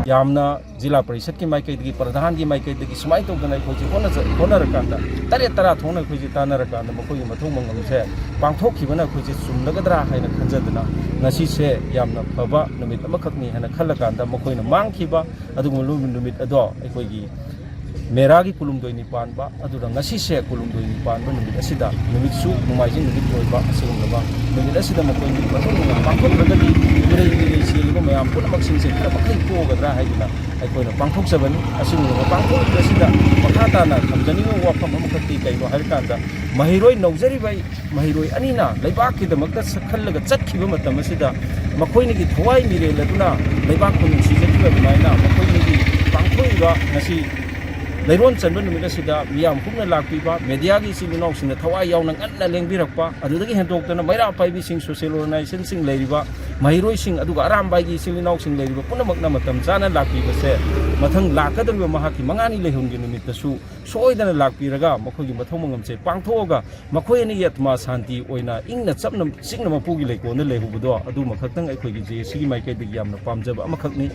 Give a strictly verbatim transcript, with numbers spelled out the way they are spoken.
ꯌꯥꯝꯅ ꯖꯤꯂꯥ ꯄꯔꯤꯁꯠꯀꯤ ꯃꯥꯏꯀꯩꯗꯒꯤ, ꯄ꯭ꯔꯙꯥꯟꯒꯤ ꯃꯥꯏꯀꯩꯗꯒꯤ ꯁꯨꯃꯥꯏꯅ ꯇꯧꯗꯅ ꯑꯩꯈꯣꯏꯁꯦ ꯍꯣꯠꯅꯖ-, ꯍꯣꯠꯅꯔꯀꯥꯟꯗ, ꯇꯔꯦꯠ ꯇꯔꯥ ꯊꯣꯛꯅ ꯑꯩꯈꯣꯏꯁꯦ ꯇꯥꯟꯅꯔꯀꯥꯟꯗ ꯃꯈꯣꯏꯒꯤ ꯃꯊꯧ ꯃꯉꯝꯁꯦ ꯄꯥꯡꯊꯣꯛꯈꯤꯕꯅ ꯑꯩꯈꯣꯏꯁꯦ ꯆꯨꯝꯂꯒꯗ꯭ꯔꯥ ꯍꯥꯏꯅ ꯈꯟꯖꯗꯅ, ꯉꯁꯤꯁꯦ ꯌꯥꯝꯅ ꯐꯕ ꯅꯨꯃꯤꯠ ꯑꯃꯈꯛꯅꯤ ꯍꯥꯏꯅ ꯈꯜꯂꯀꯥꯟꯗ ꯃꯈꯣꯏꯅ ꯃꯥꯡꯈꯤꯕ ꯑꯗꯨꯒꯨꯝꯕ ꯅꯨꯃꯤꯠ ꯑꯗꯣ ꯑꯩꯈꯣꯏꯒꯤ ꯃꯦꯔꯥꯒꯤ ꯀꯨꯂꯨꯝꯗꯣꯏꯅꯤ ꯄꯥꯟꯕ, ꯑꯗꯨꯅ ꯉꯁꯤꯁꯦ ꯀꯨꯂꯨꯝꯗꯣꯏꯅꯤ ꯄꯥꯟꯕ ꯅꯨꯃꯤꯠ ꯑꯁꯤꯗ, ꯅꯨꯃꯤꯠꯁꯨ ꯅꯣꯡꯃꯥꯏꯖꯤꯡ ꯅꯨꯃꯤꯠ ꯑꯣꯏꯕ ꯑꯁꯤꯒꯨꯝꯂꯕ ꯅꯨꯃꯤꯠ ꯑꯁꯤꯗ ꯃꯈꯣꯏꯒꯤ ꯃꯊꯧ ꯃꯉꯝ ꯄꯥꯡꯊꯣꯛꯇ꯭ꯔꯒꯗꯤ ꯃꯤꯔꯩ ꯃꯤꯔꯩ ꯆꯦꯜꯂꯤꯕ ꯃꯌꯥꯝ ꯄꯨꯝꯅꯃꯛꯁꯤꯡꯁꯦ ꯈꯔ ꯃꯈꯩ ꯇꯣꯛꯑꯒꯗ꯭ꯔꯥ ꯍꯥꯏꯗꯨꯅ ꯑꯩꯈꯣꯏꯅ ꯄꯥꯡꯊꯣꯛꯆꯕꯅꯤ꯫ ꯑꯁꯤꯒꯨꯝꯂꯕ ꯄꯥꯡꯊꯣꯛꯂꯤꯕ ꯑꯁꯤꯗ ꯃꯈꯥ ꯇꯥꯅ ꯊꯝꯖꯅꯤꯡꯕ ꯋꯥꯐꯝ ꯑꯃꯈꯛꯇꯤ ꯀꯩꯅꯣ ꯍꯥꯏꯔꯀꯥꯟꯗ, ꯃꯍꯩꯔꯣꯏ ꯅꯧꯖꯔꯤꯕ ꯃꯍꯩꯔꯣꯏ ꯑꯅꯤꯅ ꯂꯩꯕꯥꯛꯀꯤꯗꯃꯛꯇ ꯁꯛꯈꯜꯂꯒ ꯆꯠꯈꯤꯕ ꯃꯇꯝ ꯑꯁꯤꯗ ꯃꯈꯣꯏꯅꯒꯤ ꯊꯋꯥꯏ ꯃꯤꯔꯦꯜ ꯑꯗꯨꯅ ꯂꯩꯕꯥꯛꯄꯨ ꯅꯨꯡꯁꯤꯖꯈꯤꯕ ꯑꯗꯨꯃꯥꯏꯅ ꯃꯈꯣꯏꯅꯒꯤ ꯄꯥꯡꯊꯣꯛꯏꯕ ꯉꯁꯤ ꯂꯩꯔꯣꯟ ꯆꯟꯕ ꯅꯨꯃꯤꯠ ꯑꯁꯤꯗ ꯃꯤꯌꯥꯝ ꯄꯨꯝꯅ ꯂꯥꯛꯄꯤꯕ, ꯃꯦꯗꯤꯌꯥꯒꯤ ꯏꯆꯤꯜ ꯏꯅꯥꯎꯁꯤꯡꯅ ꯊꯋꯥꯏ ꯌꯥꯎꯅ ꯉꯟꯅ ꯂꯦꯡꯕꯤꯔꯛꯄ, ꯑꯗꯨꯗꯒꯤ ꯍꯦꯟꯗꯣꯛꯇꯅ ꯃꯩꯔꯥ ꯄꯥꯏꯕꯤꯁꯤꯡ, ꯁꯣꯁꯤꯌꯦꯜ ꯑꯣꯔꯒꯅꯥꯏꯖꯦꯁꯟꯁꯤꯡ ꯂꯩꯔꯤꯕ, ꯃꯍꯩꯔꯣꯏꯁꯤꯡ, ꯑꯗꯨꯒ ꯑꯔꯥꯝꯕꯥꯏꯒꯤ ꯏꯆꯤꯜ ꯏꯅꯥꯎꯁꯤꯡ ꯂꯩꯔꯤꯕ ꯄꯨꯝꯅꯃꯛꯅ ꯃꯇꯝ ꯆꯥꯅ ꯂꯥꯛꯄꯤꯕꯁꯦ ꯃꯊꯪ ꯂꯥꯛꯀꯗꯧꯔꯤꯕ ꯃꯍꯥꯛꯀꯤ ꯃꯉꯥꯅꯤ ꯂꯩꯍꯨꯝꯒꯤ ꯅꯨꯃꯤꯠꯇꯁꯨ ꯁꯣꯏꯗꯅ ꯂꯥꯛꯄꯤꯔꯒ ꯃꯈꯣꯏꯒꯤ ꯃꯊꯧ ꯃꯉꯝꯁꯦ ꯄꯥꯡꯊꯣꯛꯑꯒ ꯃꯈꯣꯏ ꯑꯅꯤꯒꯤ ꯑꯥꯇꯃꯥ ꯁꯥꯟꯇꯤ ꯑꯣꯏꯅ ꯏꯪꯅ ꯆꯞꯅ ꯆꯤꯛꯅ ꯃꯄꯨꯒꯤ ꯂꯩꯀꯣꯜꯗ ꯂꯩꯍꯧꯕꯗꯣ ꯑꯗꯨꯃꯈꯛꯇꯪ ꯑꯩꯈꯣꯏꯒꯤ ꯖꯦ ꯑꯦ ꯁꯤꯒꯤ ꯃꯥꯏꯀꯩꯗꯒꯤ ꯌꯥꯝꯅ ꯄꯥꯝꯖꯕ ꯑꯃꯈꯛꯅꯤ꯫